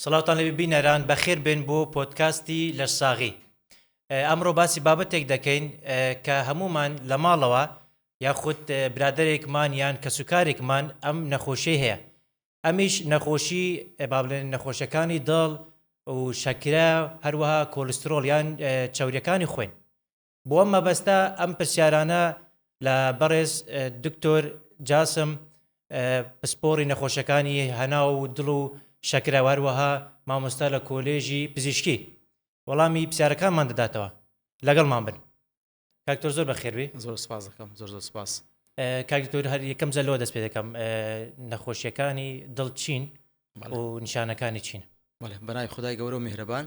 سڵاوتان لێبێ بینەران بەخێر بێن بۆ پۆدکاستی لەشساغی. ئەمڕۆ باسی بابەتێک دەکەین کە هەمومان لە ماڵەوە یاخود برادێکمان یان کەسوکارێکمان ئەم نەخۆشی هەیە ئەمیش نەخۆشی با بڵێن نەخۆشەکانی دڵ و شەکرە هەروەها کۆلسترۆڵ یان چەوریەکانی خوێن بۆ ئەم مەبەستە ئەم پرسیارانە لە بەڕێز دکتۆر جاسم پسپۆڕی نەخۆشەکانی هەناو و دڵ و شەکرە و هەروەها مامۆستا لە کۆلێژی پزیشکی وەڵامی پرسیارەکانمان دەداتەوە لەگەڵمان بن کاک دکتۆر زۆر بەخێربێی. زۆر سپاس دەکەم زۆر زۆر سپاس. کاک دکتۆر هەر یەکەم جار لەوە دەست پێ دەکەم نەخۆشیەکانی دڵ چین و نیشانەکانی چین؟ بەڵێ بەناوی خدای گەورە و میهرەبان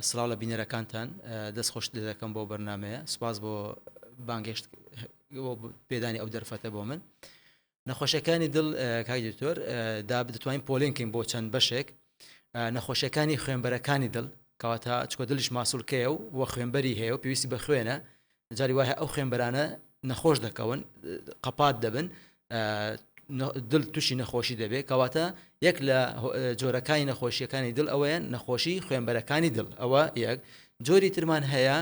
سڵاو لە بینەرەکانتان دەست خۆشت لێ دەکەم بۆ بەرنمەیە سپاس بۆ بانگێشت پێدانی ئەو دەرفەتە بۆ من نەخۆشیەکانی دڵ کاک دکتۆر دا دەتوانین پۆلێن کەین بۆ چەند بەشێک نەخۆشیەکانی خوێنبەرەکانی دڵ کەواتە چکۆ دڵیش ماسولکەیە و وە خوێنبەری هەیە و پێویستی بە خوێنە جاری وایە ئەو خوێنبەرانە نەخۆش دەکەون قەپات دەبن دڵ تووشی نەخۆشی دەبێت کەواتە یەک لە جۆرەکانی نەخۆشیەکانی دڵ ئەوەیە نەخۆشی خوێنبەرەکانی دڵ ئەوە یەک جۆری ترمان هەیە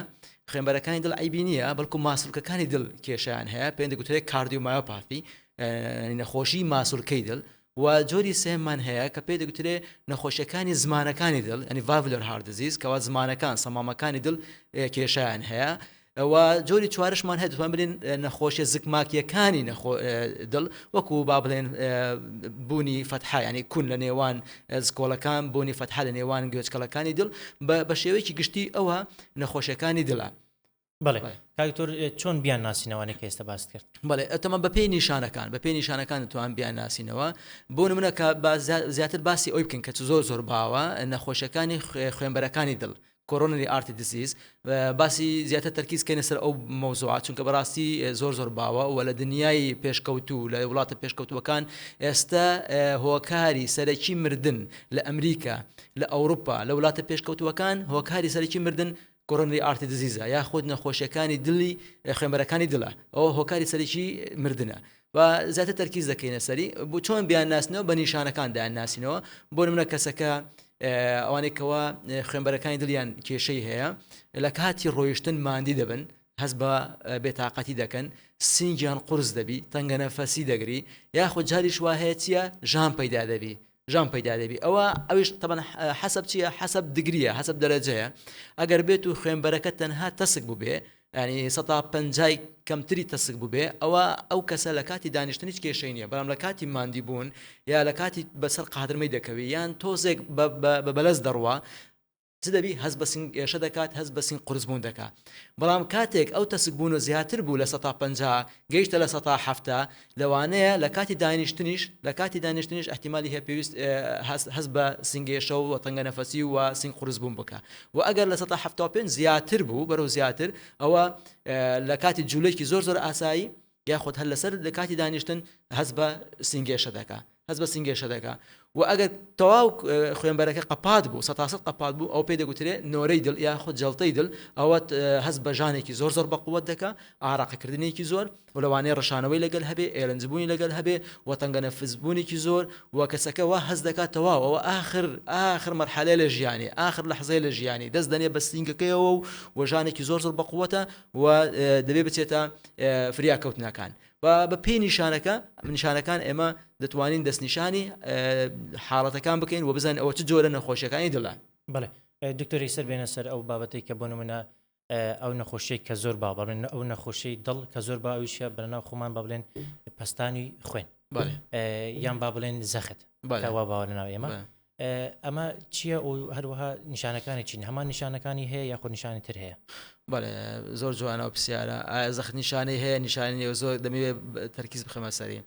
خوێنبەرەکانی دڵ عەیبی نییە بەڵکو ماسولکەکانی دڵ کێشیان هەیە پێ دەگوترێت cardiomyopathy نەخۆشی ماسولکەی دڵ و جۆری سێمان هەیە کە پێ دەگوترێت نەخۆشیەکانی زمانەکانی دڵ ینی valvular heart disease کەوا زمانەکان سەمامەکانی دڵ کێشیان هەیە و جۆری چوارشمان هەیە دەتوان بلێن نەخۆشیە زکماکیەکانی دڵ وەکو با بڵێن بوونی فەتحە ینی کون لە نێوان زکۆڵەکان بوونی فەتحە لە نێوان گوێچکەڵەکانی دڵ بە شێوەیەکی گشتی ئەوە نەخۆشیەکانی دڵە. بەڵێ کاک دکتۆر چۆن بیان ناسینەوانێک کە ئێستا باست کرد؟ بەڵێ ئەتەمە بە پێی نیشانەکان بە پێی نیشانەکان دەتوان بیان ناسینەوە بۆ نمونە کە زیاتر باسی ئەوی بکەن کە زۆر زۆر باوە نەخۆشیەکانی خوێنبەرەکانی دڵ Coronary Artery Disease، باسی زیاتر تەرکیز کەینە سەر ئەو مەوزوعە چونکە بەڕاستی زۆر زۆر باوە و لە دنیای پێشکەوتوو لە وڵاتە پێشکەوتووەکان ئێستا هۆکاری سەرەکی مردن لە ئەمریکا لە ئەوروپا لە وڵاتە پێشکەوتووەکان هۆکاری سەرەکی مردن Coronary Artery Disease ە یاخود نەخۆشیەکانی دڵی خوێنبەرەکانی دڵە ئەوە هۆکاری سەرەکی مردنە و زیاتر تەرکیز دەکەینە سەری بۆ چۆن بیان ناسنەوە بە نیشانەکان دایان ناسینەوە بۆ نمونە کەسەکە ئەوانەی کەوا خوێنبەرەکانی دڵیان کێشەی هەیە لە کاتی ڕۆیشتن ماندی دەبن هەست بە بێتاقەتی دەکەن سینگیان قرس دەبی تەنگە نەفەسی دەگری یاخود جاریش وا هەیە چییە ژان پەیدا دەبی ژان پەیدا دەبی ئەوە ئەویش تەبەن حەسەب چییە حەسەب دگریە حەسەب دەرەجەیە ئەگەر بێت و خوێنبەرەکە تەنها تەسک بووبێ ینی سەتا پەنجای کەمتری تەسک بووبێ ئەوە ئەو کەسە لە کاتی دانیشتن هیچ کێشەی نییە بەڵام لە کاتی ماندی بوون یا لە کاتی بەسەر قادرمەی دەکەوی یان تۆزێک بە بەلەز دەڕوا چ دەبی هەست بە سینگ ئێشە دەکات هەست بە سینگ قورس بوون دەکات بەڵام کاتێک ئەو تەسک بوون و زیاتر بوو لە 150 گەیشتە لە 170 لەوانەیە لە کاتی دانیشتنیش لە کاتی دانیشتنیش ئەحتیمالی هەیە پێویست هەست بە سینگێشە و تەنگە نەفەسی و سینگ قورس بوون بکە و ئەگەر لە 175 زیاتر بوو بەرەو زیاتر ئەوە لە کاتی جوولێکی زۆر زۆر ئاسایی یاخود هەر لەسەر لە کاتی دانیشتن هەست بە سینگێشە دەکا هەست بە سینگێشە دەکا و ئەگەر تەواو خوێنبەرەکە قەپات بوو سەتاسەد قەپات بوو ئەو پێ دەگوترێ نۆرەی دڵ یاخود جەڵتەی دڵ ئەوە هەست بە ژانێکی زۆر زۆر بەقوت دەکا ئاراقەکردنێکی زۆر و لەوانەیە ڕشانەوەی لەگەل هەبێ ئێلنجبوونی لەگەل هەبێ و تەنگەنەفسبوونێکی زۆر و کەسەکە وا هەست دەکات تەواو ئەوە ئاخر ئاخر مەرحەلەیە لە ژیانی ئاخر لەحزەیە لە ژیانی دەست دەنێ بە سینگەکەیەوە و و ژانێکی زۆر زۆر بەقوەتە و دەبێ بچێتە فریاکەوتنەکان و بە پێی نیشانەکە نیشانەکان ئێمە دەتوانین دەستنیشانی حاڵەتەکان بکەین و بزانین ئەوە چ جۆرە نەخۆشیەکانی دڵە. بەڵێ دکتۆر یەکسەر بێنە سەر ئەو بابەتەی کە بۆ نمونە ئەو نەخۆشیەی کە زۆر باو بڵێن ئەو نەخۆشی دڵ کە زۆر باویشە بەناو خۆمان با بڵێن پەستانی خوێن یان با بڵێن زەخت وا باوە لەناو ئێمە ئەمە چییە و هەروەها نیشانەکانی چین هەمان نیشانەکانی هەیە یاخود نیشانی تر هەیە؟ بەڵێ زۆر جوانە و پرسیارە ئایا زەخت نیشانەی هەیە نیشانی نیە زۆر دەمەوێت تەرکیز بخەمە سەری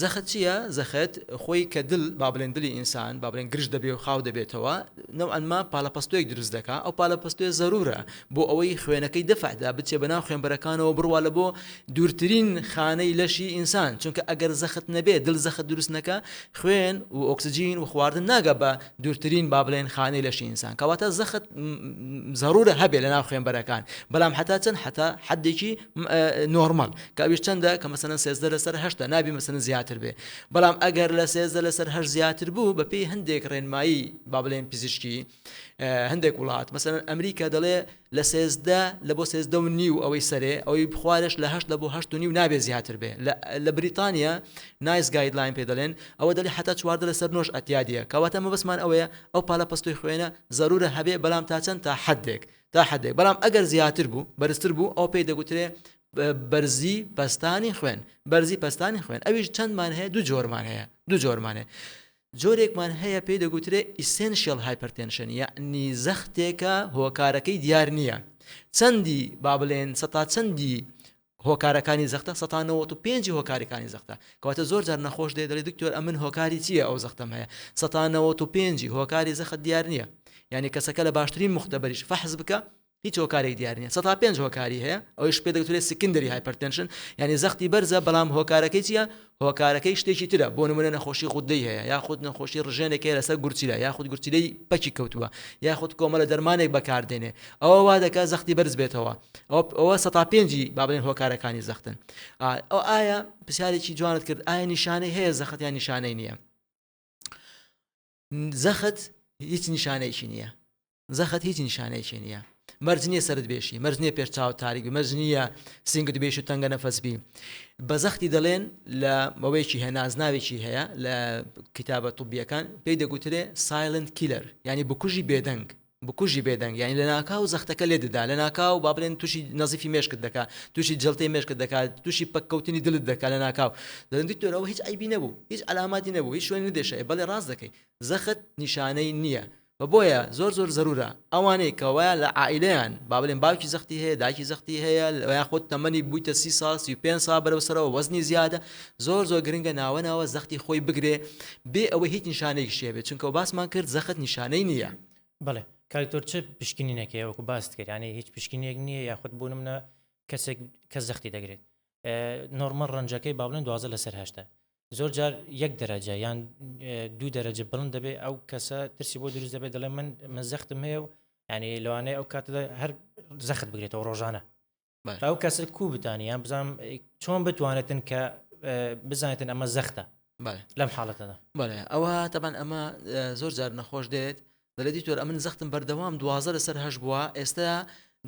زەخت چییە زەخت خۆی کە دل با بڵێن دلی ئینسان با بڵێن گرژ دەبێ و خاو دەبێتەوە نەوعەنما پالەپەستۆیەک دروست دەکا ئەو پالەپەستۆیە زەرورە بۆ ئەوەی خوێنەکەی دەفعدا بچێ بەناو خوێنبەرەکانەوە بڕوا لە بۆ دوورترین خانەی لەشی ئینسان چونکە ئەگەر زەخت نەبێ دل زەخت دروست نەکا خوێن و ئۆکسجین و خواردن ناگا بە دوورترین با بڵێن خانەی لەشی ئینسان کەواتە زەخت زەرورە هەبێ لە ناو خوێنبەرەکان. بەڵام هەتا چەند هەتا حدێکی نۆرمال کە ئەویش چەندە کە مەسەلەن 13 لەسەر هەشتە نابی مەسەلەن زیاتر بێ بەڵام ئەگەر لە 13 لەسەر هەشت زیاتر بوو بەپێی هەندێک ڕێنمایی با بڵێن پزیشکی هەندێک وڵات مەسەلەن ئەمریکا دەڵێ لە 13 لە بۆ 13 و نیو ئەوەی سەرێ ئەوەی بخوارش لە هەشت لە بۆ هەشت و نیو نابێ زیاتر بێ لە بریتانیا NICE guideline پێ دەڵێن ئەوە دەڵێ حتا 14 لەسەر نۆش ئەتیادیە کەواتە مەبەستمان ئەوەیە ئەو پالە پەستۆی خوێنە زەرورە هەبێ بەڵام تا چەند تا حدێک تا حدێک بەڵام ئەگەر زیاتر بوو بەرزتر بوو ئەو پێی دەگوترێ بەرزی پەستانی خوێن بەرزی پەستانی خوێن ئەویش چەندمان هەیە دوو جۆرمان هەیە دوو جۆرمان هەیە جۆرێکمان هەیە پێی دەگوترێ essential hypertension یەعنی زەختێکە هۆکارەکەی دیار نییە چەندی با بڵێن سەتا چەندی هۆکارەکانی زەختە سەتا 95 هۆکارەکانی زەختە کەواتە زۆر جار نەخۆش دێ دەڵێ دکتۆر ئەمن هۆکاری چییە ئەو زەختەم هەیە سەتا 95 هۆکاری زەخت دیار نییە یعنی کەسەکە لە باشترین مختبەریش فەحس بکە هیچ هۆکارێک دیار نییە سەتا پێنج هۆکاری هەیە ئەویش پێ دەگوترێت secondary hypertension یعنی زەختی بەرزە بەڵام هۆکارەکەی چییە هۆکارەکەی شتێکی ترە بۆ نمونە نەخۆشی غودەی هەیە یاخود نەخۆشی ڕژێنێک هەیە لەسەر گورچیلە یاخود گورچیلەی پەکی کەوتووە یاخود کۆمەلە دەرمانێک بەکاردێنێ ئەوە وا دەکات زەختی بەرز بێتەوە ئەوە سەتا پێنجی با بڵێن هۆکارەکانی زەختن ئەو ئایا پرسیارێکی جوانت کرد ئایا نیشانەی هەیە زەخت یان نیشانەی نییە زەخت هیچ نیشانەیەکی نییە زەخت هیچ نیشانەیەکی نییە مەرج نییە سەرت بێشی مەرج نییە پێش چاو تاریک مەرج نییە سینگت بێش و تەنگە نەفەس بی بە زەختی دەڵێن لە مەوەیەکی هەیە نازناوێکی هەیە لە کتابە طبیەکان پێی دەگوترێ silent killer یعنی بکوژی بێدەنگ بکوژی بێدەنگ یعنی لە ناکاو زەختەکە لێ دەدا لە ناکاو با بڵێن تووشی نەزیفی مێشکت دەکا تووشی جەڵتەی مێشکت دەکا تووشی پەککەوتنی دلت دەکا لە ناکاو دەڵێن دکتۆر ئەوە هیچ عەیبی نەبوو هیچ عەلاماتی نەبوو هیچ شوێنی نەدێشە بەڵێ ڕاست دەکەی زەخت نیشانەی نییە و بۆیە زۆر زۆر زەرورە ئەوانەی کەوا لە عائیلەیان با بڵێن باوکی زەختی هەیە دایکی زەختی هەیە یاخود تەمەنی بوویتە سی ساڵ 35 ساڵ بەرەو سەرەوە وەزنی زیادە زۆر زۆر گرنگە ناوە ناوە زەختی خۆی بگرێ بێ ئەوەی هیچ نیشانەیەکیشی هەبێت چونکە باسمان کرد زەخت نیشانەی نییە. بەڵێ کاک دکتۆر چ پشکنینێک هەیە وەکو باست کرد یانی هیچ پشکنینێک نییە یاخود بۆ نمونە کەسێک کە زەختی دەگرێت نۆرمەڵ ڕەنجەکەی با بڵێن دوازدە لەسەر هەشتە زۆر جار یەک دەرەجە یان دوو دەرەجە بڵند دەبێت ئەو کەسە ترسی بۆ دروست دەبێت دەڵێ من من زەختم هەیە و ینی لەوانەیە ئەو کاتە هەر زەخت بگرێتەوە ڕۆژانە ئەو کەسە کو بتانی یان بزانام چۆن بتوانێتن کە بزانێتن ئەمە زەختە لەم حاڵەتەدا بەڵێ ئەوە تەبان ئەمە زۆر جار نەخۆش دێت دەڵێ دکتۆر ئەمن زەختم بەردەوام دوازە لەسەر هەش بووە ئێستا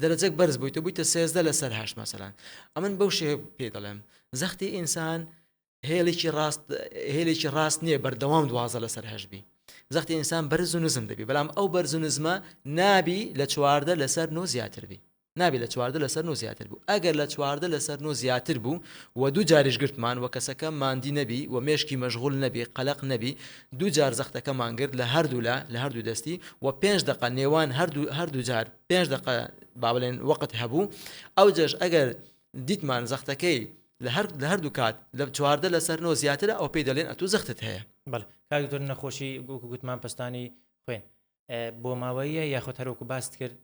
دەرەجەک بەرز بوویتە بوویتە سێزدە لەسەر هەشت مەسەلەن ئەمن بەو شێ پێ دەڵێم زەختی ئینسان هێلێکی ڕاست هێلێکی ڕاست نییە بەردەوام دوازە لەسەر هەشت بی زەختی ئینسان بەرز و نزم دەبی بەڵام ئەو بەرز و نزمە نابی لە چواردە لەسەر نۆ زیاتر بی نابێت لە 14 لەسەر نۆ زیاتر بوو ئەگەر لە 14 لەسەر نۆ زیاتر بوو و دوو جاریش گرتمان و کەسەکە ماندی نەبی و مێشکی مەشغول نەبی قەلەق نەبی دوو جار زەختەکەمان گرت لە هەردوولا لە هەردوو دەستی و پێنج دەقە نێوان هەردوو هەردوو جار پێنج دەقە با بڵێن وەقت هەبوو ئەو جەش ئەگەر دیتمان زەختەکەی لە هەر لە هەردوو کات لە 14 لەسەر نۆ زیاترە ئەو پێی دەڵێن ئەتوو زەختت هەیە. بەڵێ کاک دکتۆر نەخۆشی وەکو گوتمان پەستانی خوێن بۆماوەییە یاخود هەروەکو باست کرد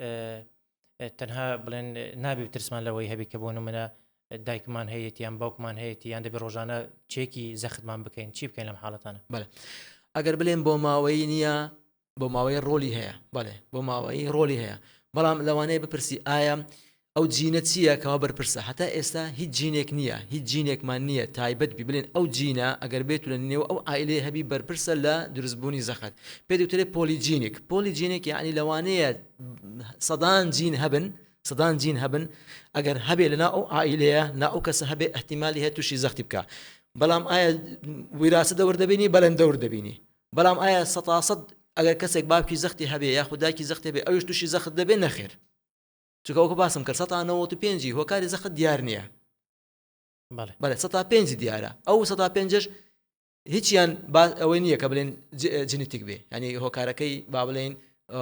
تەنها بڵێن نابێ ترسمان لەوەی هەبی کە بۆ نمونە دایکمان هەیەی یان باوکمان هەیەی یان دەبێ ڕۆژانە چێکی زەختمان بکەین چی بکەین لەم حاڵەتانە بەڵێ ئەگەر بلێن بۆ ماوەیی نییە بۆ ماوەی ڕۆلی هەیە بەڵێ بۆ ماوەیی ڕۆلی هەیە بەڵام لەوانەیە بپرسی ئایا ئەو جینە چییە کەوا بەرپرسە؟ هەتا ئێستا هیچ جینێک نییە، هیچ جینێکمان نییە تایبەت بی بلێن ئەو جینە ئەگەر بێت و لە نێو ئەو عائیلەیە هەبی بەرپرسە لە دروستبوونی زەخت. پێ دەوترێ polygenic. polygenic یەعنی لەوانەیە سەدان جین هەبن، سەدان جین هەبن ئەگەر هەبێ لەناو ئەو عائیلەیە نا ئەو کەسە هەبێ ئیحتیمالی هەیە تووشی زەختی بکا. بەڵام ئایا ویراسە دەور دەبینی؟ بەڵێن دەور دەبینی. بەڵام ئایا سەتاسەد ئەگەر کەسێک باوکی زەختی هەبێ یاخود دایکی زەختی هەبێ ئەویش تووشی زەخت دەبێ؟ نەخێر. چونکە وەکو باسم کرد سەتا نەوەت و پێنجی هۆکاری زەخت دیار نییە بەڵێ سەتا پێنجی دیارە ئەو سەتا پێنجش هیچیان با ئەوەی نییە کە بڵێن genetic بێ ینی هۆکارەکەی با بڵێن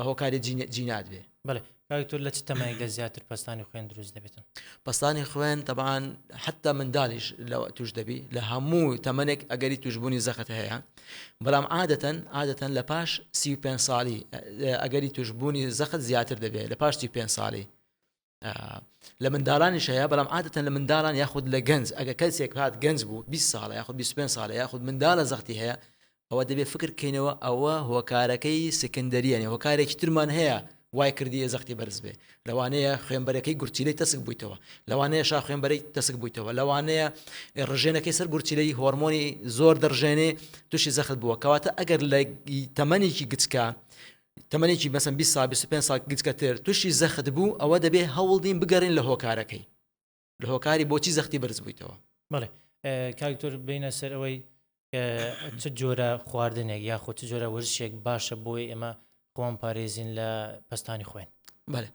هۆکاری جینات بێ بەڵێ کاک لە چ تەمەنێک لە زیاتر پەستانی خوێن دروست دەبێتن پەستانی خوێن تەبان حتا منداڵیش لە توش دەبی لە هەموو تەمەنێک ئەگەری توشببوونی زەخت هەیە بەڵام عادەتەن عادەتەن لە پاش 35 ساڵی ئەگەری توشببوونی زەخت زیاتر دەبێت لە پاش 35 ساڵی لە منداڵانیش هەیە بەڵام عادەتەن لە منداڵان یاخود لە گەنج ئەگە کەسێک هات گەنج بوو 20 ساڵە یاخود 25 ساڵە یاخود منداڵە زەختی هەیە ئەوە دەبێت فکر کەینەوە ئەوە هۆکارەکەی secondary یە هۆکارێکی ترمان هەیە وای کردیە زەختی بەرز بێ لەوانەیە خوێنبەرەکەی گورچیلەی تەسک بوویتەوە لەوانەیە شا خوێنبەرەی تەسک بوویتەوە لەوانەیە ڕژێنەکەی سەر گورچیلەی هۆرمۆنی زۆر دەڕژێنێ تووشی زەخت بووە کەواتە ئەگەر لە تەمەنێکی گچکە تەمەنێکی مەسەن 20 سال 25 سال گچکەتر تووشی زەخت بوو ئەوە دەبێ هەوڵدین بگەڕین لە هۆکارەکەی لە هۆکاری بۆچی زەختی بەرز بوویتەوە. بەڵێ کاک دکتۆر بینە سەر ئەوەی چ جۆرە خواردنێک یاخود چ جۆرە وەرزشێک باشە بۆی ئێمە خۆمان پارێزین لە پەستانی خوێن؟ بەڵێ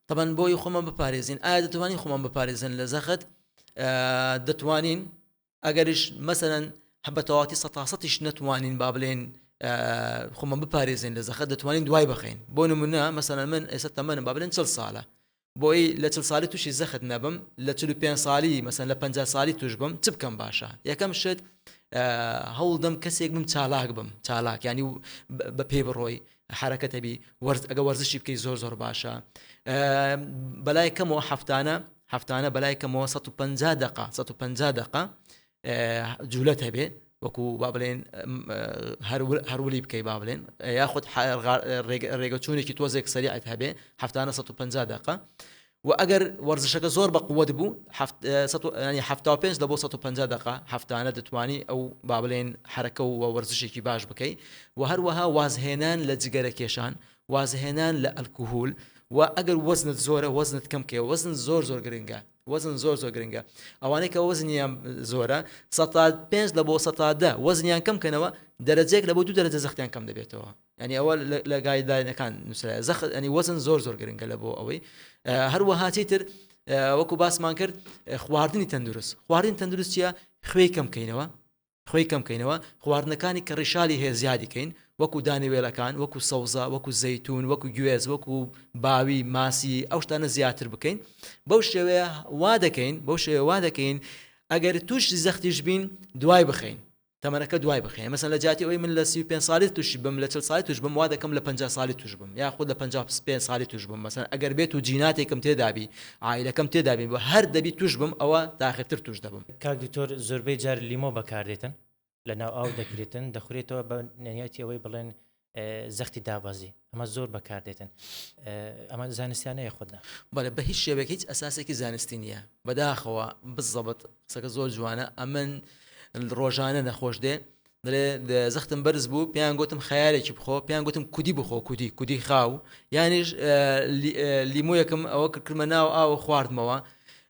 تەبەن بۆی خۆمان بپارێزین ئایا دەتوانین خۆمان بپارێزن لە زەخت دەتوانین ئەگەریش مەسەلەن بە تەواتی سەتاسەتیش نەتوانین با بلێن خۆمان بپارێزین لە زەخت دەتوانین دوای بخەین بۆ نمونە مەسەلەن من ئێستا تەمەنم با بلێن چل ساڵە بۆی لە چل ساڵی تووشی زەخت نەبم لە 45 ساڵی مەسەن لە 50 ساڵی توش بم چ بکەم باشە یەکەم شت هەوڵدەم کەسێک بم چالاک بم چالاک ینی بە پێ بڕۆی حرەکەتە بی وەرز ئەگە وەرزشی بکەی زۆر زۆر باشە بەلای کەمەوە هەفتانە هەفتانە بەلای کەمەوە 150 دقە 150 دقە جولەت هەبێ وەکو با بڵێن هەرولی بکەی با بڵێن یاخود ڕێگەچوونێکی تۆزێک سەریعت هەبێ هەفتانە 150 دقە و ئەگەر وەرزشەکە زۆر بە قوت بوو 75 لە بۆ 150 دقە هەفتانە دەتوانی ئەو با بڵێن حرەکە و وەرزشێکی باش بکەی و هەروەها وازهێنان لە جگەرە کێشان وازهێنان لە ئەلکوهول و ئەگەر وەزنت زۆرە وەزنت کەم کەیەوە وەزن زۆر زۆر گرنگە وەزن زۆر زۆر گرنگە ئەوانەی کە وەزنیان زۆرە سەتا پێنج لە بۆ سەتا دە وەزنیان کەم کەنەوە دەرەجەیەک لە بۆ دوو دەرەجە زەختیان کەم دەبێتەوە یعنی ئەوە لە guideline ەکان نووسرایە زەخت ینی وەزن زۆر زۆر گرنگە لە بۆ ئەوەی هەروەها چیتر وەکو باسمان کرد خواردنی تەندروست خواردن تەندروستیە خوێی کەم کەینەوە خوێی کەم کەینەوە، خواردنەکانی کە ڕیشالی هەیە زیادی کەین، وەکو دانەوێڵەکان، وەکو سەوزە، وەکو زەیتون، وەکو گوێز، وەکو باوی، ماسی، ئەو شتانە زیاتر بکەین، بەو شێوەیە وا دەکەین، بەو شێوەیە وا دەکەین ئەگەر تووشی زەختیش بین دوای بخەین، تەمەنەکە دوای بخەین، مەسەلەن لە جیاتی ئەوەی من لە 35 ساڵی تووشی بم لە 40 ساڵی تووش بم وا دەکەم لە 50 ساڵی تووش بم یاخود لە 55 ساڵی تووش بم، مەسەلەن ئەگەر بێت و جیناتێکم تێدابی عایلەکەم تێدابی و هەر دەبی تووش بم ئەوە تاخیرتر تووش دەبم. کاک دکتۆر زۆربەی جار لیمۆ بەکاردێتن لە ناو ئاو دەکرێتن دەخورێتەوە بە نیەتی ئەوەی بڵێن زەختی دابەزی ئەمە زۆر بەکاردێتن ئەمە زانستیانە یاخود نا؟ بەڵێ بە هیچ شێوەیەک هیچ ئەساسێکی زانستی نییە بەداخەوە بزەبت قسەکە زۆر جوانە ئەمن ڕۆژانە نەخۆش دێ دەڵێ زەختم بەرز بوو پێیان گوتم خەیارێکی بخۆ پێیان گوتم کودی بخۆ کودی کودی خاو یانیش لیمۆیەکم ئەوە کردمە ناو ئاوە خواردمەوە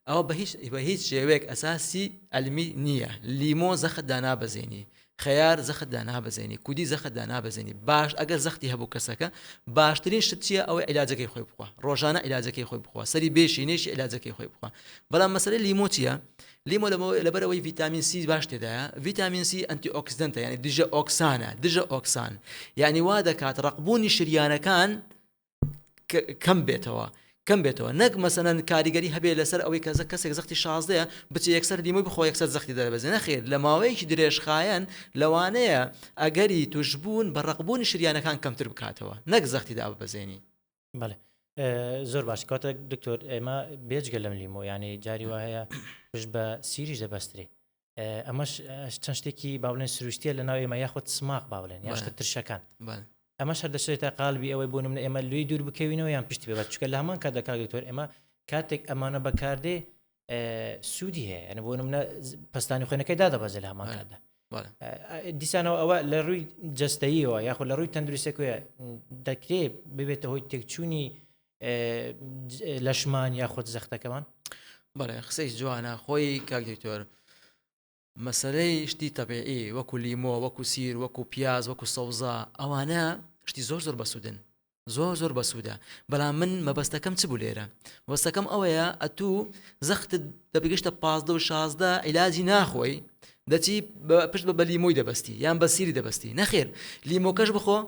ئەوە بە هیچ بە هیچ شێوەیەک ئەساسی ئەلمی نییە لیمۆ زەخت دانابەزێنی خەیار زەخت دانابەزێنی کودی زەخت دانابەزێنی باش ئەگەر زەختی هەبوو کەسەکە باشترین شت چییە ئەوەی عیلاجەکەی خۆی بخوا ڕۆژانە عیلاجەکەی خۆی بخوا سەری بێشی نێشی عیلاجەکەی خۆی بخوا بەڵام مەسەلەی لیمۆ چییە لیمۆ لەبەرئەوەی ڤیتامین سی باش تێدایە ڤیتامین سی antioxidant ە یعنی دژە ئۆکسانە دژە ئۆکسان یعنی وا دەکات ڕقبوونی شریانەکان کەم بێتەوە کەم بێتەوە نەک مەسەنەن کاریگەری هەبێ لەسەر ئەوەی کەزە کەسێک زەختی شازدەیە بچێ یەکسەر لیمۆی بخۆ یەکسەر زەختی دەرەبەزێ نەخێر لە ماوەیەکی درێژخایەن لەوانەیە ئەگەری توشبوون بە ڕقبوونی شریانەکان کەمتر بکاتەوە نەک زەختی داببەزێنی. بەڵێ زۆر باش کاتە دکتۆر ئێمە بێجگە لەم لیمۆ یعنی جاری وا هەیە پشت بە سیریش دەبەسترێ ئەمەش چەند شتێکی با بڵێن سروشتیە لە ناو ئێمە یاخود سماق با بڵێن یا شتە ترشەکان ئەمەش هەر دەچێتە قالبی ئەوەی بۆ نمونە ئێمە لێی دوور بکەوینەوە یان پشتی بێت چونکە لە هەمان کاتدا کاک دکتۆر ئێمە کاتێک ئەمانە بەکاردێ سوودی هەیە یعنی بۆ نمونە پەستانی خوێنەکەی دادەبەزێ لە هەمان کاتدا دیسانەوە ئەوە لە ڕووی جەستەییەوە یاخود لە ڕووی تەندروستەکەیە دەکرێت ببێتە هۆی تێکچوونی لەشمان یاخود زەختەکەمان؟ بەڵێ قسەی جوانە خۆی کاک دکتۆر مەسەلەی شتی تەبیعی وەکو لیمۆ وەکو سیر وەکو پیاز وەکو سەوزە ئەوانە شتی زۆر زۆر بەسوودن زۆر زۆر بەسوودە بەڵام من مەبەستەکەم چ بوو لێرە وەستەکەم ئەوەیە ئەتوو زەختت دەبگەشتە پازدە و شازدە عیلاجی ناخۆی دەچی پشت بە بەلیمۆی دەبەستی یان بە سیری دەبەستی نەخێر لیمۆکەش بخۆ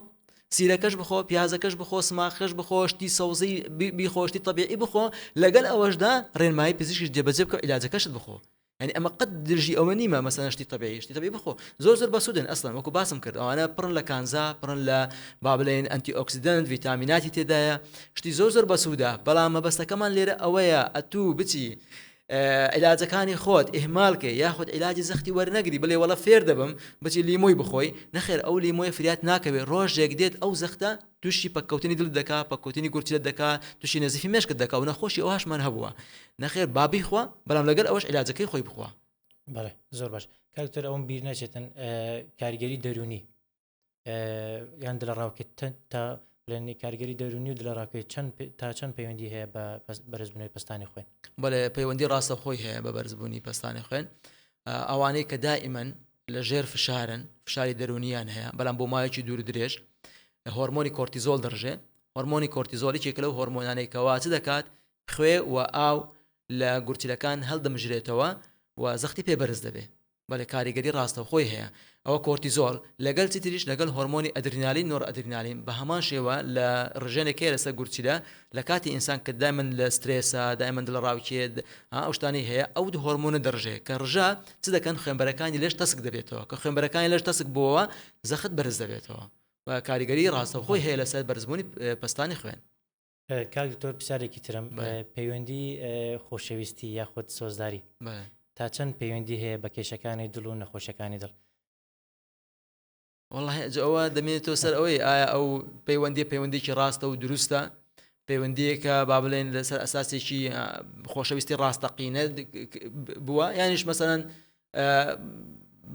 سیرەکەش بخۆ پیازەکەش بخۆ سماقەکەش بخۆ شتی سەوزەی بیخۆ شتی تەبیعی بخۆ لەگەل ئەوەشدا ڕێنمایی پزیشکیش جێبەجێ بکە عیلاجەکەشت بخۆ یعنی ئەمە قەت دژی ئەوە نیمە مەسەلەن شتی تەبیعی شتی تەبیعی بخۆ زۆر زۆر بەسوودن ئەسڵەن وەکو باسم کرد ئەوانە پڕن لە کانزا پڕن لە با بڵێن antioxidant ڤیتامیناتی تێدایە شتی زۆر زۆر بەسوودە بەڵام مەبەستەکەمان لێرە ئەوەیە ئەتوو بچی. عیلاجەکانی خۆت ئیهمال کەی یاخود عیلاجی زەختی وەرنەگری بڵێ وەڵا فێر دەبم بچی لیمۆی بخۆی نەخێر ئەو لیمۆیە فریات ناکەوێ ڕۆژێک دێت ئەو زەختە تووشی پەککەوتنی دڵت دەکا پەککەوتنی گورچیلەت دەکا تووشی نەزیفی مێشکت دەکا و نەخۆشی ئەوهاشمان هەبووە نەخێر با بیخوا بەڵام لەگەل ئەوەش عیلاجەکەی خۆی بخوا. بەڵێ زۆر باش کاک دکتۆر ئەوم بیر نەچێتن کاریگەری دەروونی یان دڵەڕاوکێ تا بڵێن کارگەری دەرونی و دڵەڕاوکێ چەند تا چەند پەیوەندی هەیە بە بەرزبوونەوەی پەستانی خوێن؟ بەڵێ پەیوەندی ڕاستەوخۆی هەیە بە بەرزبوونی پەستانی خوێن ئەوانەی کە دائیمەن لە ژێر فشارن فشاری دەرونیان هەیە بەڵام بۆ ماوەیەکی دوور درێژ هۆرمۆنی کۆرتیزۆل دەڕژێ هۆرمۆنی کۆرتیزۆل یەکێکە لەو هۆرمۆنانەی کەوا چ دەکات خوێ و ئاو لە گورچیلەکان هەڵدەمژرێتەوە و زەختی پێ بەرز دەبێ بەڵێ کاریگەری ڕاستەوخۆی هەیە ئەوە کۆرتیزۆڵ لەگەل چی تریش لەگەل هۆرمۆنی ئەدرینالین نۆرئەدرینالین بە هەمان شێوە لە ڕژێنێک هەیە لەسەر گورچیلە لە کاتی ئینسان کە دایمەن لە سترێسە دایمەن دڵەڕاوکێ ها ئەو شتانەی هەیە ئەو دوو هۆرمۆنە دەڕژێ کە ڕژا چ دەکەن خوێنبەرەکانی لەش تەسک دەبێتەوە کە خوێنبەرەکانی لەش تەسک بۆوە زەخت بەرز دەبێتەوە و کاریگەری ڕاستەوخۆی هەیە لەسەر بەرزبوونی پەستانی خوێن. کاک دکتۆر پرسیارێکی ترم پەیوەندی خۆشەویستی یاخود سۆزداری تا چەند پەیوەندی هەیە بە کێشەکانی دڵ و نەخۆشەکانی دڵ؟ وەڵڵاهی ئەوە دەمێنێتەوە سەر ئەوەی ئایا ئەو پەیوەندی پەیوەندێکی ڕاستە و دروستە پەیوەندیەکە با بڵێن لەسەر ئەساسێکی خۆشەویستی ڕاستەقینە بووە یانیش مەسەەن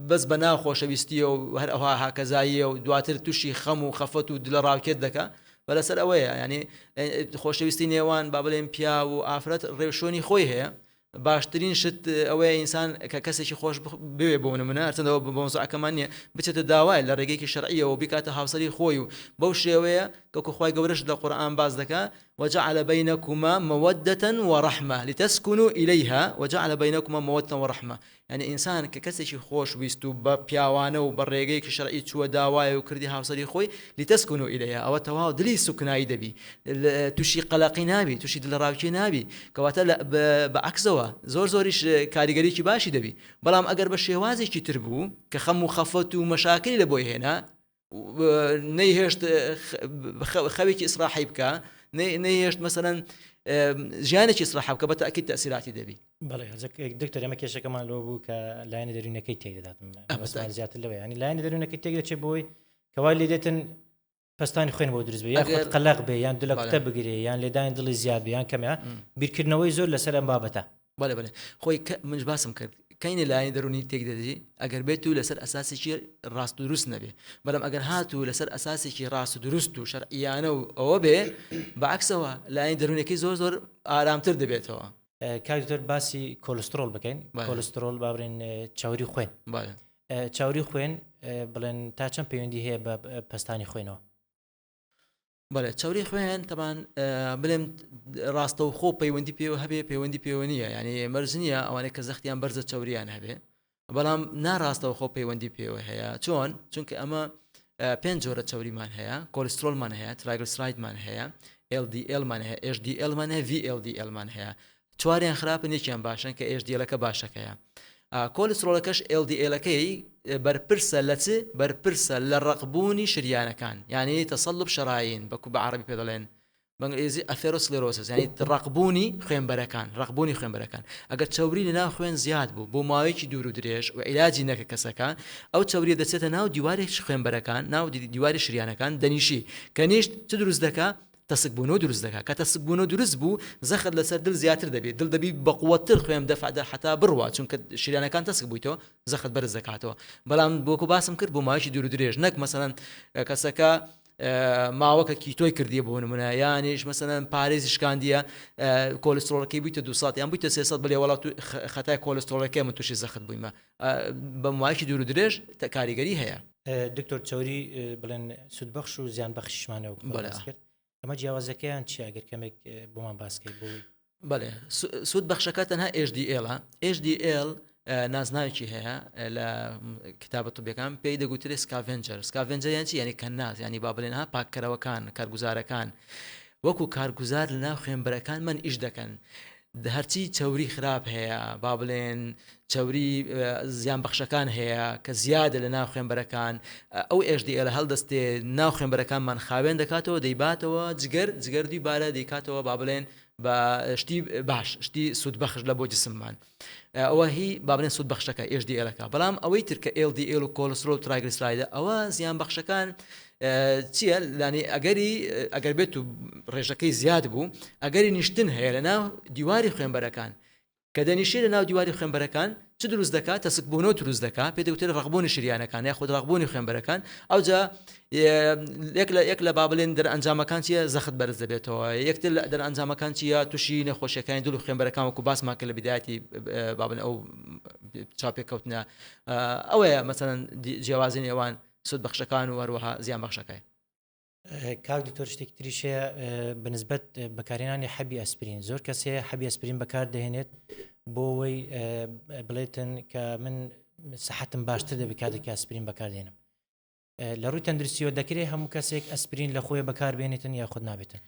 بەس بە ناو خۆشەویستیە و هەر ئەوها هاکەزاییە و دواتر تووشی خەم و خەفەت و دلە ڕاوکێت دەکا بە لەسەر ئەوەیە ینی خۆشەویستی نێوان با بڵێن پیا و ئافرەت ڕێوشۆنی خۆی هەیە باشترین شت ئەوەیە ئینسان کە کەسێکی خۆش بوێ بۆ نمونە هەرچەندەوە بە مەوزوعەکەمان نییە بچێتە داوای لە ڕێگەیەکی شەرعیەوە بیکاتە هاوسەری خۆی و بەو شێوەیە کەکو خوای گەورەش لە قورئان باس دەکا وجعل بینکما مودة ورحمە لتسکنوا الیها وجعل بینکما مودة ورحمە یعنی ئینسان کە کەسێکی خۆش ویست و بە پیاوانە و بە ڕێگەیەکی شەرعی چووە داوای و کردی هاوسەری خۆی لتسکنوا الیها ئەوە تەواو دلی سوکنایی دەبی تووشی قەلەقی نابی تووشی دڵەڕاوکێ نابی کەواتە بە عەکسەوە زۆر زۆریش کاریگەریی باشی دەبی بەڵام ئەگەر بە شێوازێکی تر بوو کە خەم و خەفەت و مەشاکلی لە بۆی هێنا نەیهێشت خەوێکی ئیسراحی بکە نەیهێشت مەسەەن ژیانێکی ئیسراحە بکە بە تاکیید تەسیراتی دەبی بەڵێ دکتۆر ئەمە کێشەکەمان لەوە بوو کە لایەنە دەروونەکەی تێک دەدات زیاتر لەوە ینی لایەنە دەروونەکەی تێک دەچێت بۆی کەوای لێ دێتن پەستانی خوێن بۆ دروست بێ یاخود قەلەق بێ یان دلەکوتە بگرێ یان لێدانی دڵی زیاد بێ یان کەمە بیرکردنەوەی زۆر لەسەر ئەم بابەتە. بەڵێ بەڵێ خۆی کە منش باسم کرد کەینە لایەنی دەرونی تێک دەدی ئەگەر بێت و لەسەر ئەساسێکی ڕاست و دروست نەبێ بەڵام ئەگەر هاتوو لەسەر ئەساسێکی ڕاست و دروست و شەرعیانە و ئەوە بێ بەعکسەوە لایەنی دەرونەکەی زۆر زۆر ئارامتر دەبێتەوە. کاک دکتۆر باسی کۆلسترۆڵ بکەین کۆلسترۆڵ با بڵێن چاوری خوێن چاوری خوێن بڵێن تا چەند پەیوەندی هەیە بە پەستانی خوێنەوە؟ بەڵێ چەوری خوێن تەبان بلێم ڕاستەوخۆ پەیوەندی پێوە هەبێ پەیوەندی پێوە نییە یعنی مەرج نییە ئەوانەی کە زەختیان بەرزە چەوریان هەبێ بەڵام ناڕاستەوخۆ پەیوەندی پێوە هەیە چۆن چونکە ئەمە پێنج جۆرە چەوریمان هەیە کۆلسترۆلمان هەیە ترایگلسرایدمان هەیە LDL مان هەیە HDL مان هەیە VLDL مان هەیە چواریان خراپن یەکیان باشن کە HDL ەکە باشەکەیە کۆلسترۆلەکەش LDL ەکەی بەرپرسە لە چ بەرپرسە لە ڕەقبوونی شریانەکان یعنی تصلب شرايين بەکو بە عربی پێ دەڵێن بەنگلیزی atherosclerosis یعنی ڕەقبوونی خوێنبەرەکان ڕەقبوونی خوێنبەرەکان ئەگەر چەوری لە ناو خوێن زیاد بوو بۆ ماوەیەکی دوور و درێژ و عیلاجی نەکە کەسەکە ئەو چەوریە دەچێتە ناو دیواری خوێنبەرەکان ناو دیواری شریانەکان دەنیشی کە نیشت چ دروست دەکا تەسک بوونەوە دروست دەکات کە تەسک بوونەوە دروست بوو زەخت لەسەر دل زیاتر دەبێت دل دەبی بەقوەتتر خوێن دەفع دە حتا بڕوا چونکە شریانەکان تەسک بوویتەوە زەخت بەرز دەکاتەوە بەڵام وەکو باسم کرد بۆ ماوەیەکی دوور و درێژ نەک مەسەلەن کەسەکە ماوەکە کیتۆی کردیە بۆ نمونە یانیش مەسەلەن پارێزی شکاندیە کۆلسترۆڵەکەی بوویتە 200 یان بوویتە 300 بڵێ وەڵا خەتای کۆلسترۆڵەکەی من تووشی زەخت بوویمە بە ماوەیەکی دوور و درێژ کاریگەری هەیە. دکتۆر چەوری بڵێن سوودبەخش و زیان بەخشیشمانەوە کرد ئەمە جیاوازەکەیان چی ئەگەر کەمێک بۆمان باسکەی بۆی بەێ سوود بەخشەکە تەنها HDL HDL نازناوێکی هەیە لە کتابە طبیەکان پێی دەگوترێ scavenger scavenger یان چی یعنی کەناز ینی با بڵێن ها پاککەرەوەکان کارگوزارەکان وەکو کارگوزار لە ناو خوێنبەرەکان من ئیش دەکەن هەرچی چەوری خراپ هەیە با بڵێن چەوری زیان بەخشەکان هەیە کە زیادە لە ناو خوێنبەرەکان ئەو HDL هەڵدەستێ ناو خوێنبەرەکانمان خاوێن دەکاتەوە دەیباتەوە جگەر جگەر دووبارە دەیکاتەوە با بڵێن بە شتی باش شتی سوودبەخش لە بۆ جسممان ئەوە هی با بڵێن سوود بەخشەکە HDL ەکە بەڵام ئەوەی تر کە LDL و کۆلسترۆل و triglyceride ە ئەوە زیان بەخشەکان چییە لانی ئەگەری ئەگەر بێت و ڕێژەکەی زیاد بوو ئەگەری نیشتن هەیە لە ناو دیواری خوێنبەرەکان کە دەنیشێ لە ناو دیواری خوێنبەرەکان چ دروست دەکات؟ تەسکبوونەوە دروست دەکات، پێی دەگوترێت ڕەقبوونی شریانەکان یاخود ڕەقبوونی خوێنبەرەکان، ئەوجا یەک لە یەک لە با بڵێن دەرئەنجامەکان چییە؟ زەخت بەرز دەبێتەوە، یەکتر لە دەرئەنجامەکان چییە؟ تووشی نەخۆشیەکانی دڵ و خوێنبەرەکان وەکو باسمان کرد لە بدایەتی با بڵێن ئەو چاوپێکەوتنە ئەوەیە مەسەلەن جیاوازی نێوان سوودبەخشەکان و هەروەها زیانبەخشەکەی. کاک دکتۆر شتێکی تریش هەیە بەنسبەت بەکارهێنانی حەبی ئەسپرین زۆر کەس هەیە حەبی ئەسپرین بەکار دەهێنێت بۆ ئەوەی بڵێتن کە من سەحەتم باشتر دەبێت کاتێک کە ئەسپرین بەکاردێنم لە ڕووی تەندروستیەوە دەکرێت هەموو کەسێک ئەسپرین لە خۆی بەکاربێنێتن یاخود نابێتن؟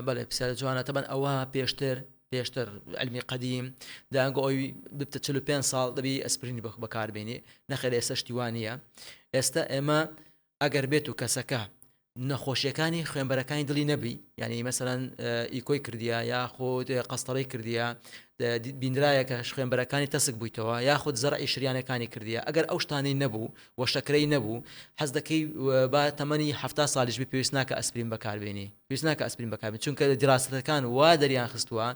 بەڵێ پرسیارە جوانە تەبەن ئەوە پێشتر پێشتر علمی قەدیم دەیانگۆ ئەوی ببتە 45 ساڵ دەبی ئەسپرینی بەکاربێنی نەخێر ئێستا شتی وا نییە ئێستا ئێمە ئەگەر بێت و کەسەکە نەخۆشیەکانی خوێنبەرەکانی دڵی نەبی یعنی مەسەلەن ئیکۆی کردیە یاخود قەستەڕی کردیە بینرایە کە خوێنبەرەکانی تەسک بوویتەوە یاخود زەرعی شریانەکانی کردیە ئەگەر ئەو شتانەی نەبوو و شەکرەی نەبوو حەز دەکەی با تەمەنی ه ساڵیش بی پێویست ناکە ئەسپرین بەکاربێنی پێویست ناکە ئەسپرین بەکاربێنی چونکە دیراسەتەکان وا دەریان خستووە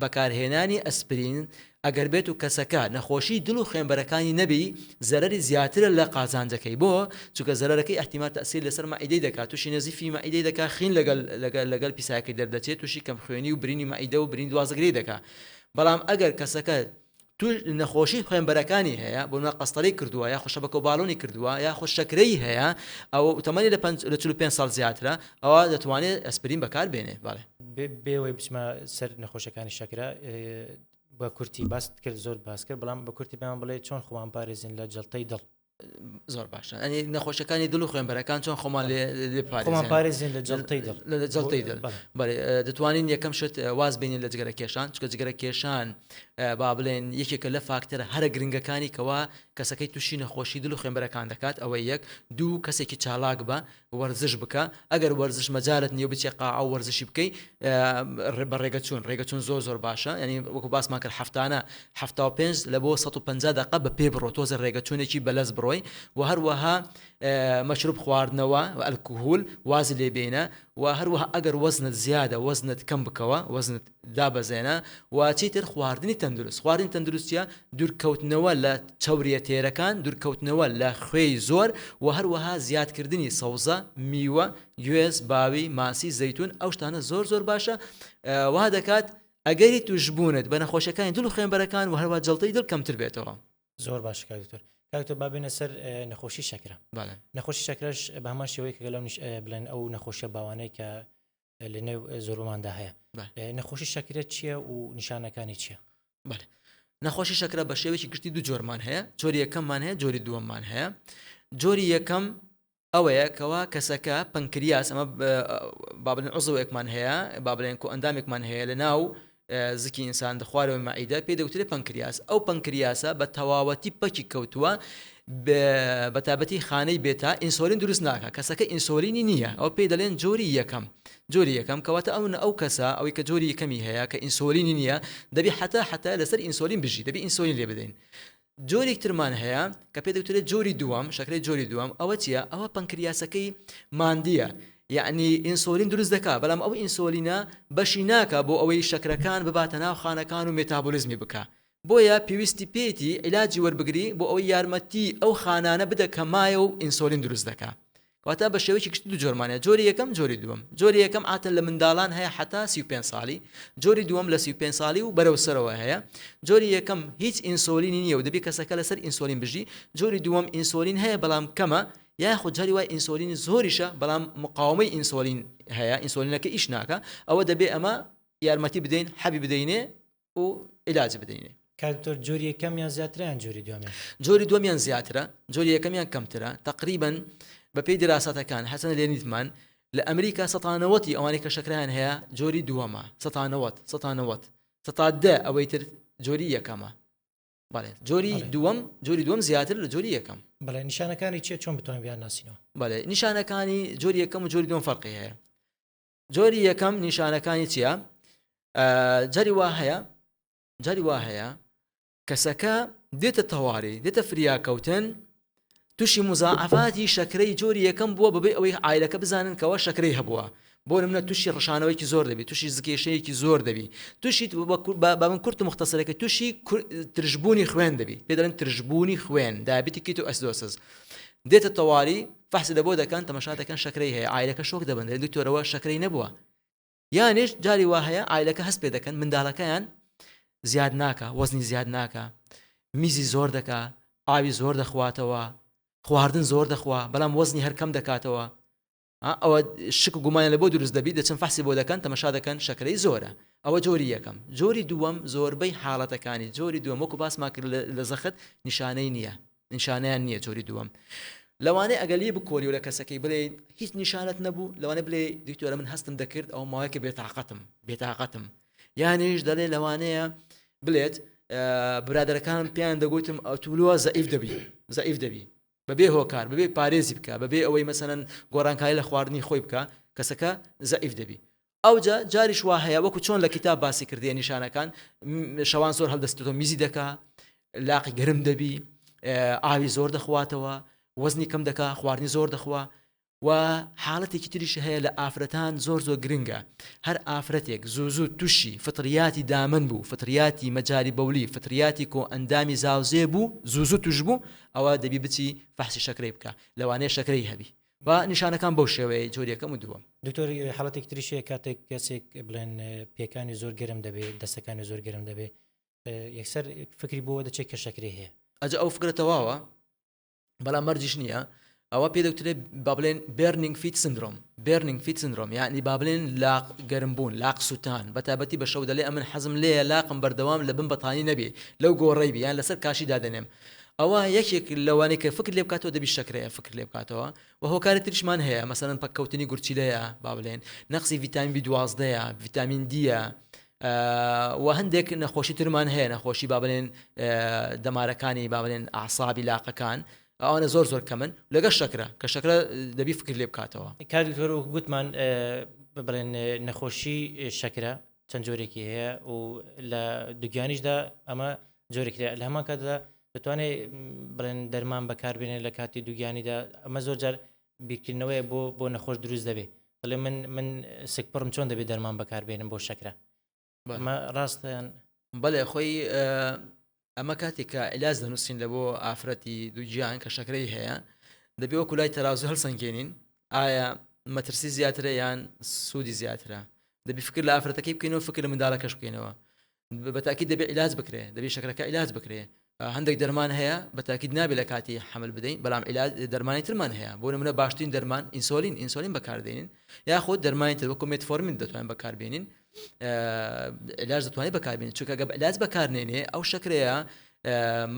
بەکارهێنانی ئەسپرین ئەگەر بێت و کەسەکە نەخۆشی دڵ و خوێنبەرەکانی نەبی زەرەری زیاترە لە قازانجەکەی بۆ؟ چونکە زەرەرەکەی ئیحتیمال تەئسیر لەسەر مەعیدەی دەکات توشی نەزیفی مەعیدەی دەکات خین لەگەل لەگەل لەگەل پیسایەکەی دەردەچێت توشی کەمخوێنی و برینی مەعیدە و برینی دوازدەگرەی دەکات بەڵام ئەگەر کەسەکە توش نەخۆشی خوێنبەرەکانی هەیە بۆ نمونە قەستەرەی کردووە یاخود شەبەکە و باڵۆنی کردووە یاخود شەکرەی هەیە ئەو تەمەنی لە پەنج لە 45 ساڵ زیاترە ئەوە دەتوانێت ئەسپرین بەکار بێنێ بەڵێ. بێ ئەوەی بچمە سەر نەخۆشەکانی شەکرە بە کورتی باست کرد زۆر باس کرد بەڵام بە کورتی پێمان بڵێ چۆن خۆمان پارێزین لە جەڵتەی دڵ زۆر باشە ئەنی نەخۆشەکانی دڵ و خوێنبەرەکان چۆن خۆمان لێ خۆمان پارێزین لە جەڵتەی دڵ لە جەڵتەی دڵ بەڵێ دەتوانین یەکەم شت واز بێنین لە جگەرە کێشان چکە جگەرە کێشان با بڵێن یەکێکە لە فاکتەرە هەرە گرنگەکانی کەوا کەسەکەی تووشی نەخۆشی دڵ و خوێنبەرەکان دەکات ئەوە یەک دوو کەسێکی چالاک بە وەرزش بکە ئەگەر وەرزش مەجالت نیە بچێ قاعە و وەرزشی بکەی بە ڕێگە چوون ڕێگە چوون زۆر زۆر باشە ینی وەکو باسمان کرد هەفتانە 75 لە بۆ 150 دقە بە پێ بڕۆ تۆزە ڕێگە چوونێکی بەلەز بڕۆی و هەروەها مەشروب خواردنەوە و ئەلکوهول وازی لێ بێنە و هەروەها ئەگەر وەزنت زیادە وەزنت کەم بکەوە وەزنت دابەزێنە و چیتر خواردنی تەندروست خواردنی تەندروست چیە دوورکەوتنەوە لە چەوریە تێرەکان دوورکەوتنەوە لە خوێی زۆر و هەروەها زیادکردنی سەوزە میوە گوێز باوی ماسی زەیتون ئەو شتانە زۆر زۆر باشە وا دەکات ئەگەری توشبوونت بە نەخۆشیەکانی دڵ و خوێنبەرەکان و هەروە جەڵتەی دڵ کەمتر بێتەوە. زۆر باشە کاک دکتۆر. کاک دکتۆر با بێینە سەر نەخۆشی شەکرە. بەڵێ. نەخۆشی شەکرەش بە هەمان شێوەیە کە لەو بڵێن ئەو نەخۆشیە باوانەی کە لە نێو زۆربەماندا هەیە. نەخۆشی شەکرە چییە و نیشانەکانی چییە؟ بەڵێ. نەخۆشی شەکرە بە شێوەیەکی گشتی دوو جۆرمان هەیە، جۆری یەکەممان هەیە، جۆری دووەممان هەیە. جۆری یەکەم ئەوەیە کەوا کەسەکە پەنکریاس ئەمە با بڵێن عزوێکمان هەیە با بڵێن کۆئەندامێکمان هەیە لە ناو زکی ئینسان دەخوارەوەی مەعیدە پێی دەگوترێت پەنکریاس ئەو پەنکریاسە بە تەواوەتی پەکی کەوتووە بە تابەتی خانەی بێتا ئینسۆلین دروست ناکە کەسەکە ئینسۆلینی نییە ئەو پێی دەڵێن جۆری یەکەم جۆری یەکەم کەواتە ئەو ئەو کەسە ئەوەی کە جۆری یەکەمی هەیە کە ئینسۆلینی نییە دەبی حتا حتا لەسەر ئینسۆلین بژی دەبی ئینسۆلین لێ بدەین جۆرێک ترمان هەیە کە پێ دەوترێت جۆری دووەم شەکرەی جۆری دووەم ئەوە چییە ئەوە پەنکریاسەکەی ماندیە یعنی ئینسۆلین دروست دەکا بەڵام ئەو ئینسۆلینە بەشی ناکا بۆ ئەوەی شەکرەکان بباتە ناو خانەکان و مێتابۆلیزمی بکا بۆیە پێویستی پێیتی عیلاجی وەربگری بۆ ئەوەی یارمەتی ئەو خانانە بدە کە مایە و ئینسۆلین دروست دەکا واتە بە شێوەیەکی گشتی دوو جۆرمان هەیە جۆری یەکەم جۆری دووەم جۆری یەکەم عاتەن لە منداڵان هەیە حتا 35 ساڵی جۆری دووەم لە 35 ساڵی و بەرەو سەرەوە هەیە جۆری یەکەم هیچ ئینسۆلینی نییە و دەبی کەسەکە لەسەر ئینسۆلین بژی جۆری دووەم ئینسۆلین هەیە بەڵام کەمە یاخود جاری وای ئینسۆلینی زۆریشە بەڵام مقاومەی ئینسۆلین هەیە ئینسۆلینەکە ئیش ناکە ئەوە دەبێ ئەمە یارمەتی بدەین حەبی بدەینێ و عیلاج بدەینێ. کاک دکتۆر جۆری یەکەمیان زیاترە یان جۆری دووەمیان؟ جۆری دووەمیان زیاترە جۆری یەکەمیان کەمترە تەقریبەن بەپێی دیراساتەکان هەرچەندە لێ نیتمان لە ئەمریکا سەتا نەوەتی ئەوانەی کە شەکرەیان هەیە جۆری دووەمە سەتا نەوەت سەتا نەوەت سەتا دە ئەوەی تر جۆری یەکەمە بەڵێ جۆری دووەم جۆری دووەم زیاتر لە جۆری یەکەم. بەڵێ نیشانەکانی چیە چۆن بتوانین بیانناسینەوە؟ بەڵێ نیشانەکانی جۆری یەکەم و جۆری دووەم فەرقی هەیە جۆری یەکەم نیشانەکانی چییە؟ جاری وا هەیە جاری وا هەیە کەسەکە دێتە تەواری دێتە فریاکەوتن تووشی مزاعفاتی شەکرەی جۆری یەکەم بووە بەبێ ئەوەی عایلەکە بزانن کەەوە شەکرەی هەبووە بۆ نمونە تووشی ڕشانەوەیکی زۆر دەبی تووشی زکێشەیەکی زۆر دەبی تووشی بە من کورت و مختصرەکە تووشی ترشبوونی خوێن دەبی پێ دەڵێن ترشبوونی خوێن diabetic ketoacidosis دێتە تەواری فەحسی لە بۆ دەکەن تەمەشا دەکەن شەکرەی هەیە عایلەکە شۆک دەبن دەڵێن دکتۆرەوە شەکرەی نەبووە یانیش جاری وا هەیە عایلەکە هەست پێ دەکەن منداڵەکەیان زیاد ناکە وەزنی زیاد ناکە میزی زۆر دەکا ئاوی زۆر دەخواتەوە خواردن زۆر دەخوا بەڵام وەزنی هەر کەم دەکاتەوە ئەوە شک و گومانیان لە بۆ دروست دەبی دەچن فەحسی بۆ دەکەن تەمەشا دەکەن شەکرەی زۆرە ئەوە جۆری یەکەم جۆری دووەم زۆربەی حاڵەتەکانی جۆری دووەم وەکو باسمان کرد لە زەخت نیشانەی نییە نیشانەیان نییە جۆری دووەم لەوانەیە ئەگەر لێی بکۆلی و لە کەسەکەی بڵێ هیچ نیشانەت نەبوو لەوانە بلێ دکتۆرە من هەستم دەکرد ئەو ماوەیەکە بێتاقەتم بێتاقەتم یانیش دەڵێ لەوانەیە بلێت برادەرەکانم پێیان دەگوتم ئەتولوە زەئیف دەبی زەئیف دەبی بەبێ هۆکار بەبێ پارێزی بکە بەبێ ئەوەی مەسەلەن گۆڕانکاری لە خواردنی خۆی بکە کەسەکە زەعیف دەبی ئەوجا جاریش وا هەیە وەکو چۆن لە کتاب باسی کردیە نیشانەکان شەوان زۆر هەڵدەستێتەوە میزی دەکا لاقی گەرم دەبی ئاوی زۆر دەخواتەوە وەزنی کەم دەکا خواردنی زۆر دەخوا و حاڵەتێکی تریش هەیە لە ئافرەتان زۆر زۆر گرنگە هەر ئافرەتێک زوو زوو توشی فطریاتی دامن بوو فطریاتی مەجاری بەولی فطریاتی کۆ ئەندامی زاوزێ بوو زوو زوو توش بوو ئەوە دەبی بچی فەحسی شەکرەی بکە لەوانەیە شەکرەی هەبی و نیشانەکان بەو شێوەیە جۆری یەکەم و دووەم. دکتۆر حاڵەتێکی تریش هەیە کاتێک کەسێک بڵێن پێکانی زۆر گەرم دەبێ دەستەکانی زۆر گەرم دەبێ یەکسەر فکری بۆ دەچێت کە شەکرەی هەیە. ئەجا ئەو فکرە تەواوە بەڵام مەرجیش نییە ئەوە پێ دەوترێت با بڵێن burning feet syndrome burning feet syndrome یعنی با بڵێن لاق گەرم بوون لاق سووتان بە تایبەتی بە شەو دەلێ ئەمن حەزم لێیە لاقم بەردەوام لە بن بەتانی نەبێ لەو گۆڕەی بی یان لەسەر کاشی دادەنێم ئەوە یەکێک لەوانەی کە فکر لێ بکاتەوە دەبی شەکرەیە فکر لێ بکاتەوە و هۆکاری تریشمان هەیە مەسەلەن پەککەوتنی گورچیلەیە با بڵێن نەقسی ڤیتامین بی دوازدەیە ڤیتامین دیە و هەندێک نەخۆشی ترمان هەیە نەخۆشی با بڵێن دەمارەکانی با بڵێن ئاسابی لاقەکان ئەوانە زۆر زۆر کەمن لەگەڵ شەکرە کە شەکرە دەبی فکر لێ بکاتەوە. کاک دکتۆر وەکو گوتمان بڵێن نەخۆشی شەکرە چەند جۆرێکی هەیە و لە دوگیانیشدا ئەمە جۆرێک لە هەمان کاتدا دەتوانێت بڵێن دەرمان بەکاربێنێت لە کاتی دوگیانیدا ئەمە زۆر جار بیرکردنەوەیە بۆ بۆ نەخۆش دروست دەبێت بڵێ من من سکپڕم چۆن دەبێت دەرمان بەکاربێنم بۆ شەکرە ئەمە ڕاستە یان بەڵێ خۆی ئەمە کاتێک کە عیلاج دەنووسین لە بۆ ئافرەتی دووگیان کە شەکرەی هەیە دەبێ وەکو لای تەرازوو هەڵسەنگێنین ئایا مەترسی زیاترە یان سوودی زیاترە دەبی فکر لە ئافرەتەکەی بکەینەوە فکر لە منداڵەکەش بکەینەوە بەتاکید دەبێ عیلاج بکرێ دەبێ شەکرەکە عیلاج بکرێ هەندێک دەرمان هەیە بە تاکید نابێت لە کاتی حمل بدەین بەڵام عیلاج دەرمانی ترمان هەیە بۆ نمونە باشترین دەرمان ئینسۆلین ئینسۆلین بەکاردێنین یاخود دەرمانی تر وەکو مێتفۆرمین دەتوانین بەکاربێنین علاج دەتوانێت بەکاربێنین چونکە گە علاج بەکارنێنێ ئەو شەکرەیە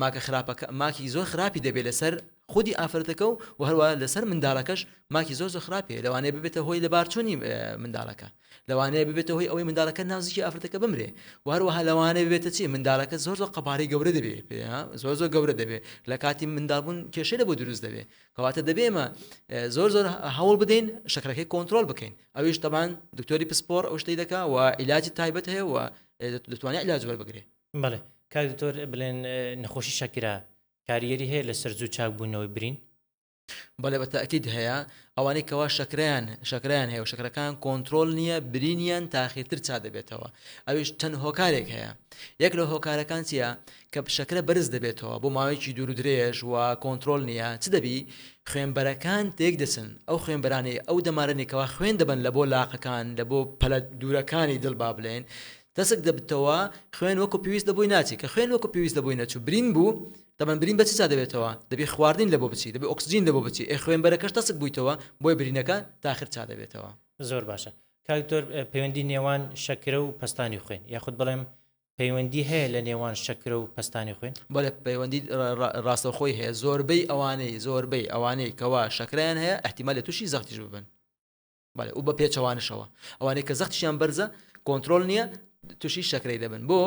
ماکە خراپەکە ماکی زۆر خراپی دەبێت لەسەر خودی ئافرەتەکە و و هەروە لەسەر منداڵەکەش ماکی زۆر زۆر خراپێ لەوانەیە ببێتە هۆی لەبارچوونی منداڵەکە لەوانەیە ببێتە هۆی ئەوەی منداڵەکە ناوزیکی ئافرەتەکە بمرێ و هەروەها لەوانەیە ببێتە چی منداڵەکە زۆر زۆر قەبارەی گەورە دەبێ زۆر زۆر گەورە دەبێ لە کاتی منداڵبوون کێشەی لە بۆ دروست دەبێ کەواتە دەبێ ئێمە زۆر زۆر هەوڵ بدەین شەکرەکەی کۆنترۆل بکەین ئەویش تەبان دکتۆری پسپۆر ئەو شتەی دەکا و عیلاجی تایبەت هەیە و دەتوانێت عیلاج وەربگرێ. بەڵێ کاک دکتۆر بڵێن نەخۆشی شەکرە کاریگەری هەیە لەسەر زوو چاکبوونەوەی برین؟ بەڵێ بە تەئکید هەیە ئەوانەی کەوا شەکرەیان شەکرەیان هەیە و شەکرەکان کۆنترۆل نییە برینیان تاخیرتر چا دەبێتەوە ئەویش چەند هۆکارێک هەیە یەک لە هۆکارەکان چییە کە شەکرە بەرز دەبێتەوە بۆ ماوەیەکی دوور و درێژ و کۆنترۆل نییە چ دەبی خوێنبەرەکان تێک دەچن ئەو خوێنبەرانەی ئەو دەمارەنی کەوا خوێن دەبەن لە بۆ لاقەکان لە بۆ پەلە دوورەکانی دڵ با بڵێن تەسک دەبتەوە خوێن وەکو پێویست لە بۆی ناچی کە خوێن وەکو پێویست لە بۆی نەچوو برین بوو تەبەن برین بە چ چا دەبێتەوە دەبی خواردن لە بۆ بچی دەبی ئۆکسجین لە بۆ بچی ئێ خوێنبەرەکەش تەسک بوویتەوە بۆیە برینەکە تاخر چا دەبێتەوە. زۆر باشە کاک دکتۆر پەیوەندی نێوان شەکرە و پەستانی خوێن یاخود بڵێم پەیوەندی هەیە لە نێوان شەکرە و پەستانی خوێن؟ بەڵێ پەیوەندی ڕاستەوخۆی هەیە زۆربەی ئەوانەی زۆربەی ئەوانەی کەوا شەکرەیان هەیە ئیحتیمالە تووشی زەختیش ببن. بەڵێ و بە پێچەوانشەوە ئەوانەی کە زەختیان بەرزە کۆنترۆل نییە تووشی شەکرەی دەبن بۆ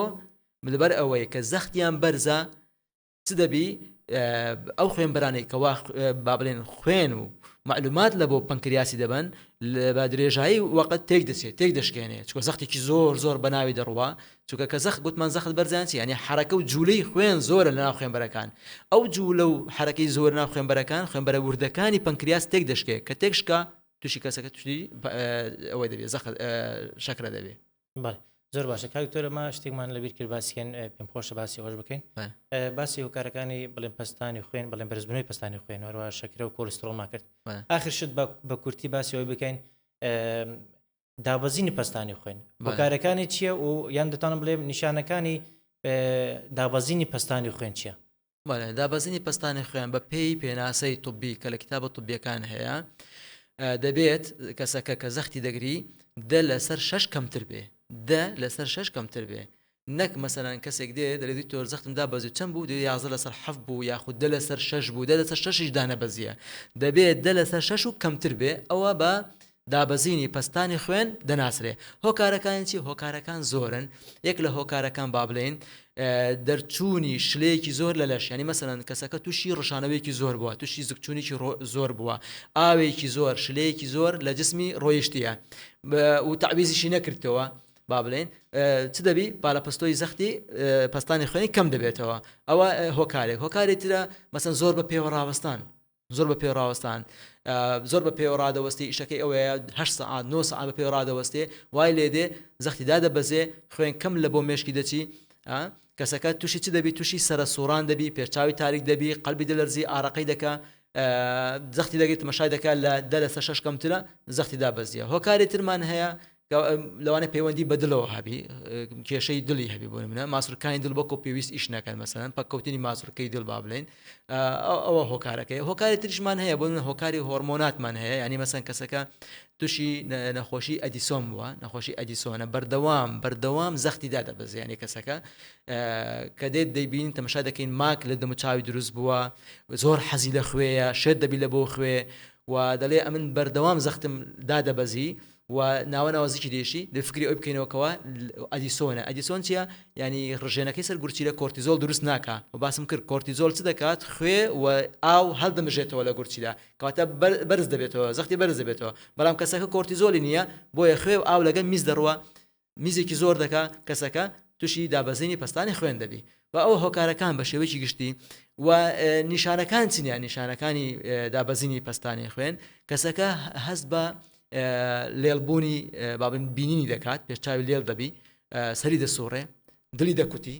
لەبەر ئەوەی کە زەختیان بەرزە چ دەبی ئەو خوێنبەرانەی کەوا با بڵێن خوێن و معلومات لە بۆ پەنکریاسی دەبەن بە درێژایی وەقت تێک دەچێت تێک دەشکێنێ چکە زەختێکی زۆر زۆر بەناوی دەڕوا چونکە کە زەخت گوتمان زەخت بەرزیان چی یعنی حرەکە و جوولەی خوێن زۆرە لە ناو خوێنبەرەکان ئەو جوولە و حرەکەی زۆر ناو خوێنبەرەکان خوێنبەرە وردەکانی پەنکریاس تێک دەشکێ کە تێکشکا تووشی کەسەکە تووشی ئەوەی دەبێت زەخت شەکرە دەبێت بەڵێ زۆر باشە کاک دکتۆر ئەمە شتێکمان لەبیر کرد باسیکەن پێم خۆشە باسی ئەوەش بکەین باسی هۆکارەکانی بڵێن پەستانی خوێن بڵێن بەرزبوونەوەی پەستانی خوێن هەروە شەکرە و کۆلسترۆڵمان کرد آخر شت بە کورتی باسی ئەوەی بکەین دابەزینی پەستانی خوێن هۆکارەکانی چییە و یان دەتوانم بڵێم نیشانەکانی دابەزینی پەستانی خوێن چییە؟ بەڵێ دابەزینی پەستانی خوێن بە پێی پێناسەی طبی کە لە کتابە طبیەکان هەیە دەبێت کەسەکە کە زەختی دەگری دە لەسەر شەش کەمتر بێ دە لەسەر شەش کەمتر بێ نەک مەسەلەن کەسێک دێ دەلێ دکتۆر زەختم دابەزی چەند بوو دێ 11 لەسەر حەفت بوو یاخود دە لەسەر شەش بوو دە لەسەر شەشیش دانەبەزیە دەبێ دە لەسەر شەش و کەمتر بێ ئەوە بە دابەزینی پەستانی خوێن دەناسرێ هۆکارەکانی چی هۆکارەکان زۆرن یەک لە هۆکارەکان با بڵێین دەرچوونی شلەیەکی زۆر لە لەش ینی مەسەلەن کەسەکە تووشی ڕشانەوەیەکی زۆر بووە تووشی زگچوونێکی زۆر بووە ئاوێکی زۆر شلەیەکی زۆر لە جسمی ڕۆیشتیە و تعویزیشی نەکردەوە با بڵێین چ دەبی پالەپەستۆی زەختی پەستانی خوێنی کەم دەبێتەوە ئەوە هۆکارێک هۆکاری ترە مەسەن زۆر بە پێوە ڕاوەستان زۆر بە پێ ڕاوەستان زۆر بە پێوە ڕادەوەستی ئیشەکەی ئەوەیە هە سەعات 9 سەعات بە پێوە ڕادەوەستێ وای لێ دێ زەختی دادەبەزێ خوێن کەم لە بۆ مێشکی دەچی کەسەکە تووشی چ دەبی تووشی سەرە سوڕان دەبی پێچاوی تاریک دەبی قەلبی دەلەرزی ئارەقەی دەکا زەختی دەگرێت تەمەشای دەکات لە دە لەسەر شەش کەمترە زەختی دابەزیە هۆکاری ترمان هەیە لەوانە پەیوەندی بە دڵەوە هەبی کێشەی دڵی هەبی بۆ منە ماسولکانی دڵ بەکۆ پێویست ئیش نەکەن مەسەن پەککەوتنی ماسولکەی دڵ با بڵێن ئەوە هۆکارەکەی هۆکاری تریشمان هەیە بۆ هۆکاری هۆرمۆناتمان هەیە ینی مەسەن کەسەکە تووشی نەخۆشی ئەدیسۆن بووە نەخۆشی ئەدیسۆنە بەردەوام بەردەوام زەختی دادەبەزیانی کەسەکە کە دێت دەیبین تەمەشا دەکەین ماک لە دەموچاوی دروست بووە زۆر حەزی لە خوێیە شێت دەبی لە بۆ خوێ و دەڵێ ئەمن بەردەوام زەختم دادەبەزی و ناوە ناوە زیکی دێشی دە فکری ئەوی بکەینەوە کەوا ئەدیسۆنە ئەدیسۆن چییە ینی ڕژێنەکەی سەر گورچیلە کۆرتیزۆل دروست ناکا و باسم کرد کۆرتیزۆل چ دەکات خوێ و ئاو هەڵدەمژێتەوە لە گورچیلە کەواتە بەرز دەبێتەوە زەختی بەرز دەبێتەوە بەڵام کەسەکە کۆرتیزۆلی نییە بۆیە خوێ و ئاو لەگەل میز دەڕوە میزێکی زۆر دەکا کەسەکە تووشی دابەزینی پەستانی خوێن دەبی و ئەو هۆکارەکان بە شێوەیەکی گشتی و نیشانەکان چنیان نیشانەکانی دابەزینی پەستانی خوێن کەسەکە هەست بە لێڵبوونی بابن بینینی دەکات پێشچوی لێڵ دەبی سەری دەسوڕێ دڵی دەکوتی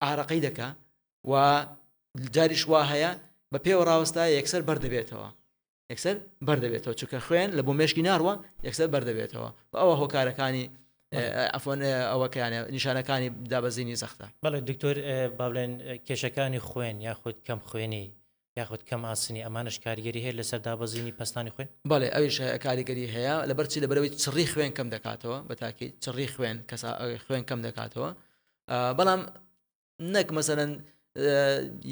ئارەقەی دەکا و جاریش وا هەیە بە پێوە ڕاوەستا یەکسەر بەردەبێتەوە یەکسەر بەردەبێتەوە چونکە خوێن لە بۆ مێشکی ناڕوە یەکسەر بەردەبێتەوە و ئەوە هۆکارەکانی ئەفۆن ئەوەکەیانە نیشانەکانی دابەزینی زەختە. بەڵێ دکتۆر با بڵێن کێشەکانی خوێن یاخود کەم خوێنی یاخود کەم ئاسنی ئەمانەش کاریگەری هەیە لەسەر دابەزینی پەستانی خوێن؟ بەڵێ ئەویش کاریگەری هەیە لەبەرچی لەبەرەوەی چڕی خوێن کەم دەکاتەوە بە تاکی چڕی خوێن کەسا خوێن کەم دەکاتەوە بەڵام نەک مەسەلەن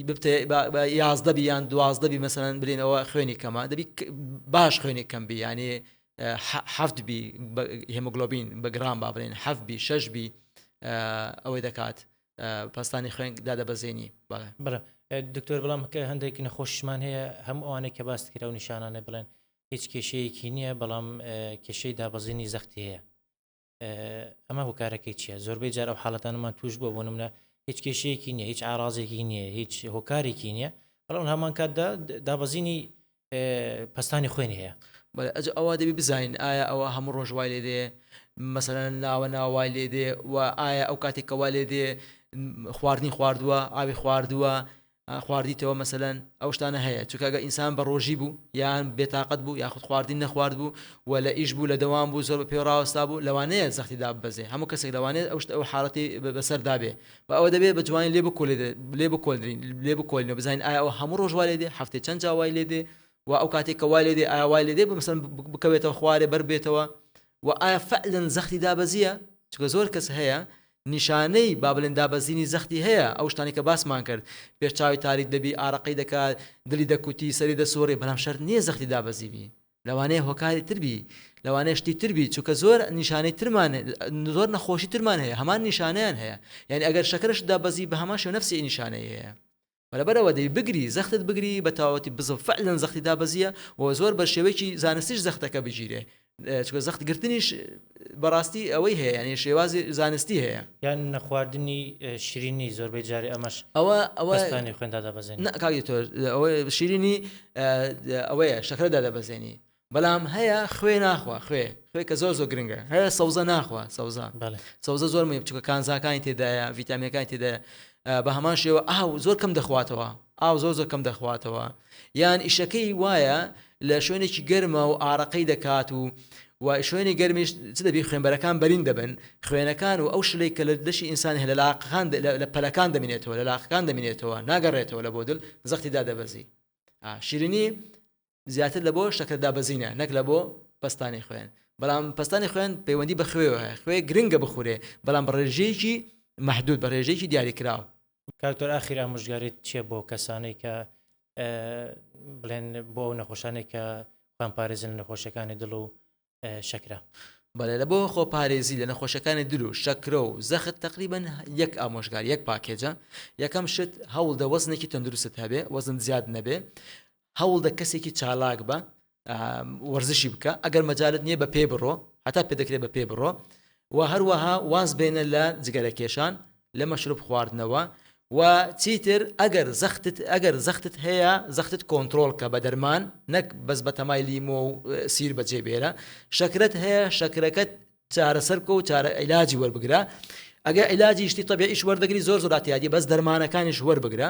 ببتە 11 بی یان 12 بی مەسەلەن بلین ئەوە خوێنی کەمە دەبی باش خوێنی کەم بی یعنی هەفت بی هێمۆگلۆبین بە گرام با بڵێن هەفت بی شەش بی ئەوەی دەکات پەستانی خوێن دادەبەزێنی بەڵێ بەڵێ دکتۆر بەڵام کە هەندێک نەخۆشیشمان هەیە هەموو ئەوانەی کە باست کرا و نیشانانە بڵێن هیچ کێشەیەکی نییە بەڵام کێشەی دابەزینی زەختی هەیە ئەمە هۆکارەکەی چییە؟ زۆربەی جار ئەو حاڵەتانەمان توش بووە بۆ نمونە هیچ کێشەیەکی نییە هیچ ئارازێکی نییە هیچ هۆکارێکی نییە بەڵام هەمان کاتدا دابەزینی پەستانی خوێنی هەیە. بەڵێ ئەجا ئەوە دەبی بزانین ئایا ئەوە هەموو ڕۆژ وای لێ دێ مەسەلەن ناوە ناوە وای لێ دێ و ئایا ئەو کاتێک کە وا لێ دێ خواردنی خواردووە ئاوی خواردووە خواردیتەوە مەسەلەن ئەو شتانە هەیە چونکە ئەگەر ئینسان بە ڕۆژی بوو یان بێتاقەت بوو یاخود خواردنی نەخوارد بوو و لە ئیش بوو لە دەوام بوو زۆر بە پێ ڕاوەستا بوو لەوانەیە زەختی داببەزێ هەموو کەسێک لەوانەیە ئەو شتە ئەو حاڵەتی بەسەردا بێ و ئەوە دەبێ بە جوانی لێ بکۆلێ لێ بکۆلرین لێ بکۆلینەوە بزانین ئایا ئەوە هەموو ڕۆژ وا لێ دێ هەفتەی چەند جار وای لێ دێ و ئەو کاتێک کە وای لێ دێ ئایا وای لێ دێ مەسەلەن بکەوێتەوە خوارێ بەر بێتەوە و ئایا فعلا زەختی دابەزیە چونکە زۆر کەس هەیە نیشانەی با بڵێن دابەزینی زەختی هەیە ئەو شتانەی کە باسمان کرد پێش چاوی تاریک دەبی ئارەقەی دەکات دلی دەکوتی سەری دەسوڕی بەڵام شەرت نییە زەختی دابەزیبی لەوانەیە هۆکاری تر بی لەوانەیە شتی تر بی چونکە زۆر نیشانەی ترمان زۆر نەخۆشی ترمان هەیە هەمان نیشانەیان هەیە یعنی ئەگەر شەکرەش دابەزی بە هەمان شێوە نەفسی نیشانەی هەیە. لەبەرئەوە دەبی بگری زەختت بگری بە تەواوەتی بزە فعلەن زەختی دابەزیە و زۆر بە شێوەیەکی زانستیش زەختەکە بگیرێ چونکە زەخت گرتنیش بەڕاستی ئەوەی هەیە یعنی شێوازی زانستی هەیە. یان نەخواردنی شیرینی زۆربەی جاری ئەمەش ئەوە ئەوە پەستانی خوێن دادەبەزێنێ. نا کاک دکتۆر ئەوە شیرینی ئەوەیە شەکرە دادەبەزێنی بەڵام هەیە خوێ ناخوا خوێ خوێ کە زۆر زۆر گرنگە هەیە سەوزە ناخوا سەوزە سەوزە زۆر مهم چونکە کانزاکانی تێدایە ڤیتامینەکانی تێدایە بە هەمان شێوە ئاو زۆر کەم دەخواتەوە ئاو زۆر زۆر کەم دەخواتەوە یان ئیشەکەی وایە لە شوێنێکی گەرمە و ئارەقەی دەکات و و شوێنی گەرمیش چ دەبی خوێنبەرەکان بەرین دەبن خوێنەکان و ئەو شلەی کە لە لەشی ئینسان هەیە لە لاقەکان لە پەلەکان دەمینێتەوە لە لاقەکان دەمینێتەوە ناگەڕێتەوە لە بۆ دڵ زەختی دادەبەزی شیرینی زیاتر لە بۆ شەکر دابەزینە نەک لە بۆ پەستانی خوێن بەڵام پەستانی خوێن پەیوەندی بە خوێوە هەیە خوێ گرنگە بخورێ بەڵام بە ڕێژەیەکی مەحدود بە ڕێژەیەکی دیاریکراو. کاک دکتۆر ئاخیر ئامۆژگاریت چیە بۆ کەسانەی کە بڵێن بۆ ئەو نەخۆشانەی کە خۆیان پارێزن لە نەخۆشیەکانی دڵ و شەکرە؟ بەڵێ لە بۆ خۆپارێزی لە نەخۆشیەکانی دل و شەکرە و زەخت تقریبا یەک ئامۆژگار یەک پاکێجە یەکەم شت هەوڵدە وەزنێکی تەندروستت هەبێ وەزن زیاد نەبێ هەوڵدە کەسێکی چالاک بە وەرزشی بکە ئەگەر مەجالت نییە بە پێ بڕۆ هەتا پێ دەکرێت بە پێ بڕۆ و هەروەها واز بێنە لە جگەرە کێشان لە مەشروب خواردنەوە و چیتر ئەگەر زەختت ئەگەر زەختت هەیە زەختت کۆنترۆڵ کە بە دەرمان نەک بەس بە تەمای لیمۆ و سیر بەجێ بێرە شەکرەت هەیە شەکرەکەت چارەسەر بکە و چارە عیلاجی وەربگرە ئەگەر عیلاجی شتی تەبیعیش وەردەگری زۆر زۆر اعتیادی بەس دەرمانەکانیش وەربگرە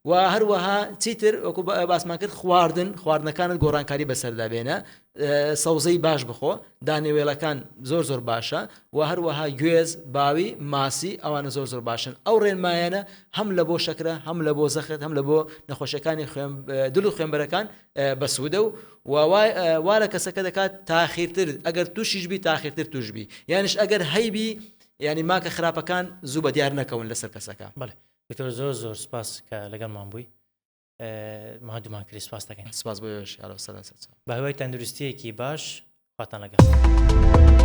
و هەروەها چیتر وەکو باسمان کرد خواردن خواردنەکانت گۆڕانکاری بەسەردا بێنە سەوزەی باش بخۆ دانەوێڵەکان زۆر زۆر باشە و هەروەها گوێز باوی ماسی ئەوانە زۆر زۆر باشن ئەو ڕێنمایانە هەم لە بۆ شەکرە هەم لە بۆ زەخت هەم لە بۆ نەخۆشیەکانی خوێن دڵ و خوێنبەرەکان بەسوودە و وا لە کەسەکە دەکات تاخیرتر ئەگەر تووشیش بی تاخیرتر توش بی یانیش ئەگەر هەیبی ینی ماکە خراپەکان زوو بە دیار نەکەون لەسەر کەسەکە. بەڵێ دکتۆر زۆر زۆر سپاس کە لەگەڵمان بووی مادومان کردی سپاس دەکەین. سپاس بۆ ئێوەش یاڕەب سەلام سەرچاو. بە هیوای تەندروستیەکی باش خواتان لەگەڵ.